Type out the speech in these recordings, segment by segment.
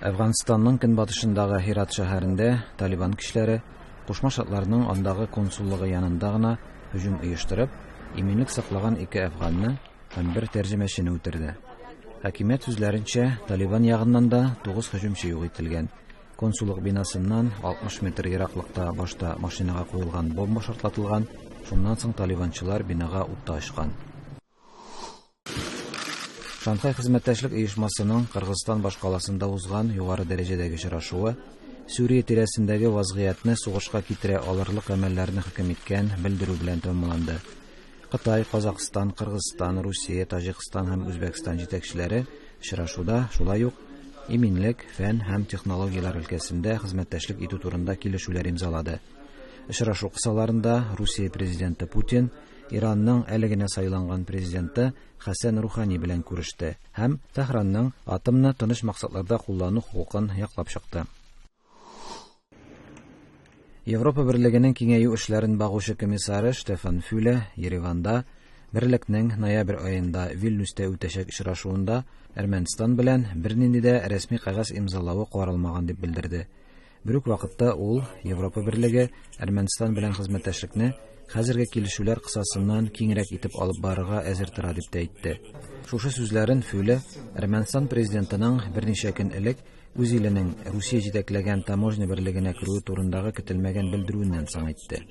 Әфганстанның көнбатышындагы Һират шәһәрендә Талибан көчләре Кушма Штатларның андагы консуллыгы янында гына һөҗүм оештырып, иминлек саклаган ике әфганны һәм бер тәрҗемәчене үтерде. Хакимият сүзләренчә, Талибан ягыннан да тугыз һөҗүмче юк ителгән. Консуллык бинасыннан 60 метр ераклыкта башта машинага куелган бомба шартлатылган, шуннан соң талибанчылар бинага ут та ачкан. Шанхай хезмәттәшлек оешмасының Кыргызстан башкаласында узган югары дәрәҗәдәге очрашуы Сүрия тирәсендәге вазгыятьне сугышка китерә алырлык гамәлләрне хөкем иткән белдерү белән тәмамланды. Кытай, Казакъстан, Кыргызстан, Русия, Таҗикстан һәм Үзбәкстан җитәкчеләре очрашуда шулай ук иминлек, фән һәм технологияләр өлкәсендә хезмәттәшлек итү турында килешүләр имзалады. Очрашу кысаларында Русия президенты Путин Иранның әле генә сайланган президенты Хәсән Рухани белән күреште һәм Тәһранның атомны тыныч максатларда куллану хокукын яклап чыкты. Европа Берлегенең киңәю эшләрен багучы комиссары Штефан Фюле Ереванда Берлекнең ноябрь аенда Вильнюстә үтәчәк очрашуында Әрмәнстан белән бернинди дә рәсми кәгазь имзалавы каралмаган дип белдерде. Бер үк вакытта ул Европа Берлеге Әрмәнстан белән хезмәттәшлекне хәзерге килешүләр кысасыннан киңрәк итеп алып барырга әзер тора дип тә әйтте. Шушы сүзләрен Фюле Әрмәнстан президентының берничә көн элек үз иленең Русия җитәкләгән таможня берлегенә керүе турындагы көтелмәгән белдерүеннән соң әйтте.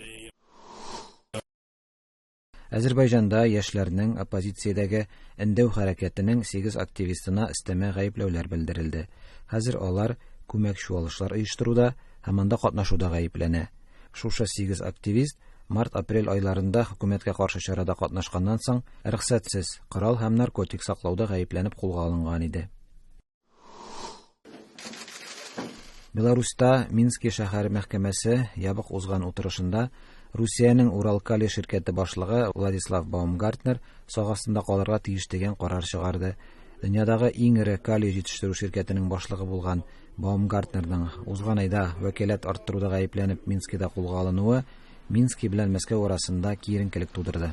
Әзербайҗанда яшьләрнең оппозициядәге Өндәү хәрәкәтенең сигез активистына өстәмә гаепләүләр белдерелде. Хәзер алар күмәк чуалышлар оештыруда һәм анда катнашуда гаепләнә. Шушы сигез активист март-апрель айларында хөкүмәткә каршы чарада катнашканнан соң рөхсәтсез корал һәм наркотик саклауда гаепләнеп кулга алынган иде. Беларуста Мински шәһәр мәхкәмәсе ябык узган утырышында Русиянең Уралкали ширкәте башлыгы Владислав Баумгартнер сак астында калырга тиеш дигән карар чыгарды. Дөньядагы иң эре калий җитештерү ширкәтенең башлыгы булган Баумгартнерның узган айда вәкаләт арттыруда гаепләнеп Минскида кулга алынуы Мински белән Мәскәү арасында киеренкелек тудырды.